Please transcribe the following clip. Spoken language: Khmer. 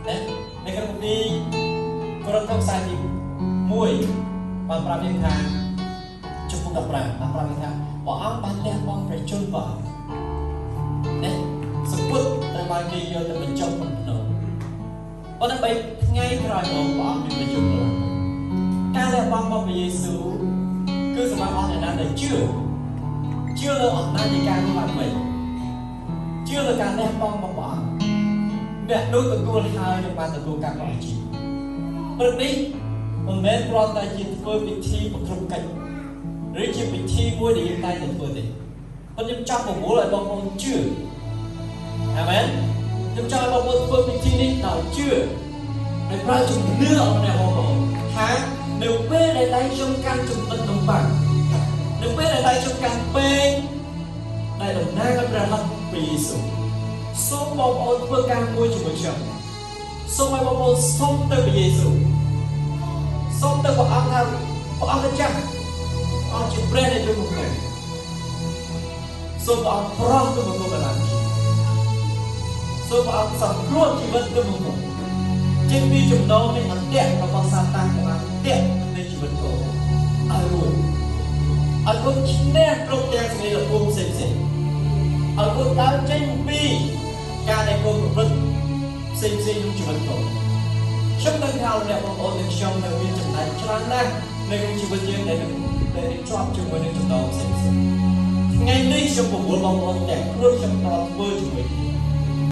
ណានៅក្នុងគម្ពីរកូរិនថូសខ្សែទី1បានប្រាប់យើងថាជំពូក15បានប្រាប់យើងថាព្រះអង្គបានលះបង់ព្រះជន្មព្រះអង្គណាសុពុតត្រូវបានគេយកទៅបញ្ចុះក្នុងភ្នំប៉ុន្តែ3ថ្ងៃក្រោយមកព្រះអង្គមានព្រះជន្មឡើងវិញការលះបង់របស់ព្រះយេស៊ូវគឺសម្រាប់អស់អ្នកណាដែលជឿជឿលើអំណាចនៃការរស់ឡើងវិញជឿលើការលះបង់របស់ព្រះអង្គអ្នកនោះទទួលហើយនឹងបានទទួលការប្រោសជីព្រឹកនេះមិនមែនគ្រាន់តែជាធ្វើពិធីប្រគ្រប់កិច្ចឬជាពិធីមួយដែលយើងតែងតែធ្វើទេប៉ុន្តែខ្ញុំចង់បបួលឲ្យបងប្អូនជឿអាមែនខ្ញុំចង់ឲ្យបងប្អូនធ្វើពិធីនេះដោយជឿដោយប្រើជំនឿរបស់អ្នកបងប្អូនថានៅពេលដែលដៃខ្ញុំកាន់ចំណិតនំប៉័ងនៅពេលដែលដៃខ្ញុំកាន់ពែងដែលតំណាងឲ្យព្រះហស្ថព្រះយេស៊ូវសូមបងប្អូនធ្វើការមួយជាមួយខ្ញុំសូមឲ្យបងប្អូនសុំទៅព្រះយេស៊ូវសូមទៅព្រះអង្គថាព្រះអង្គម្ចាស់ព្រះអង្គជាព្រះនៃទ្រង់ព្រះសូមព្រះអង្គប្រោសទូលបង្គំឲ្យឡើងជាសូមព្រះអង្គសង្គ្រោះជីវិតទូលបង្គំចេញពីចំណងនៃអន្ទាក់របស់សាតានដែលបានទាក់នៃជីវិតកូនឲ្យរួចឲ្យកូនឈ្នះគ្រប់ទាំងសេចក្តីលពងផ្សេងផ្សេងឲ្យកូនដើរចេញពីការដែលកូនប្រព្រឹត្តផ្សេងផ្សេងក្នុងជីវិតកូនខ្ញុំដឹងថាលោកអ្នកបងប្អូននិងខ្ញុំនៅមានចំណែកច្រើនណាស់នៅក្នុងជីវិតយើងដែលជាប់ជាមួយនឹងចំណងផ្សេងផ្សេងថ្ងៃនេះខ្ញុំបបួលបងប្អូនទាំងខ្លួនខ្ញុំតធ្វើជាមួយគ្នា។